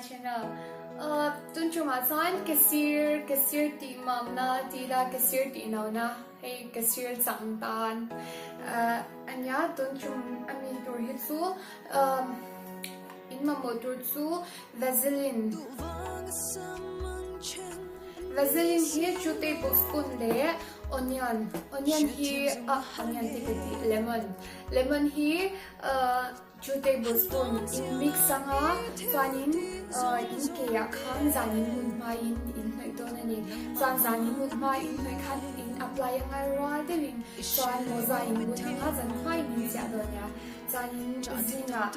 channel. Uh, tun tumah chuan ka sir, ka sir tih mamna ti ila ka sir tih nona hei ka sir chang tan uh, ania tun tum ami tur hi chu um, in mamawh tur chu Vaseline. Vaseline hi 2 tablespoon leh onion, onion hi ah onion te ka ti lemon, lemon hi uh, 2 tablespoon in mix anga chuanin in ke ah khan zan in mut hmain in hnawih dawn a ni. Chuan zan in mut hma in hnawih khan in apply anga rual deuhin chuan mawza in bun anga zan hmain in chiah dawn nia. Chuanin zingah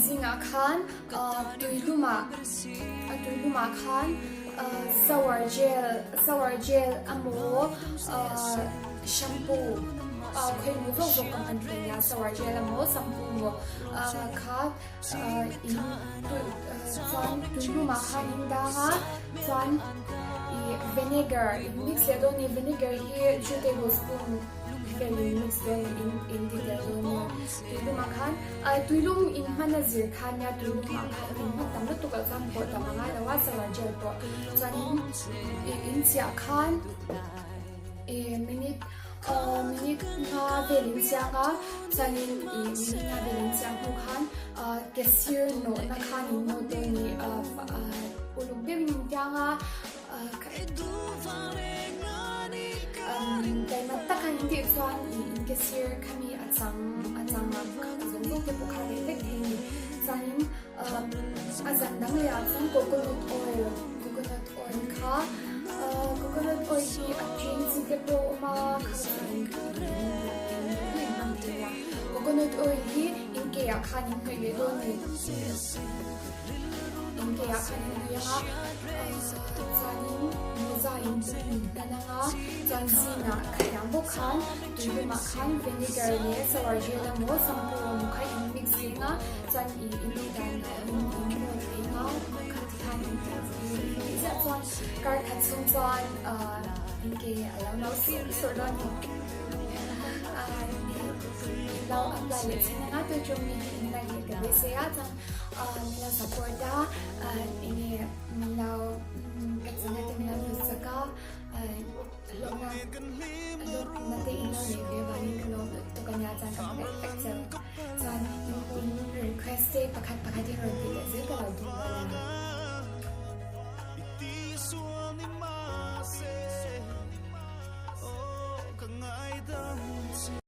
zingah khan tuilumah a tuilumah khan shower gel shower gel emaw shampoo khawimaw zawk zawk ka hman thei nia shower gel emaw shampoo emaw kha in chuan tuilumah khan in dang a chuan ih vinegar in mix leh dawn a ni vinegar hi 2 tablespoon vel in mix dawn in in ti tel dawn nia tuilumah khan tuilum in hman a zir khan nia tuilumah khan in hman tam lutuk loh chuan pawh tam a ngai lo a shower gel pawh chuanin in chiah khan Ih minute aw minute nga vel in chiang a chuanin ih minute nga vel in chiang hnu khan ah ke sir nawhna khan in nawt dawn a ni ah uluk deuhin in tiang a ah taima tak a in tih chuan ih in ke sir khami a chang a chang a zawng zawng te pawh kha reh vek thei a ni chuanin ah a zan dang leh ah chuan coconut oil coconut oil kha coconut oil hi a then chi te pawh a awm a kha chu in in hmang thei a coconut oil hi in ke ah khan in hnawih leh dawn a ni in ke ah khan in hnawih ang a chuanin mawza in in tan ang a chuan zingah khatiang bawk khan tui lumah khan vinegar leh sour gel emaw shampoo emaw kha in mix reng a chuan ih in tih dan in in nawt reng a kha Ziah chuan kar khat chhung chuan in ke a lo no sur sur dawn a ni. Lo apply leh chin anga tu chu mi hi in like leh ka beisei a chuan min lo support a enge min lo ka channel te min lo hlut sak a hlawkna hlawkna te in lo nei ve vangin ka lawm lutuk a nia chuan ka hmangaih vek cheu. Chuan in request te pakhat pakhat in rawn tih leh zel ka lo tum dawn a.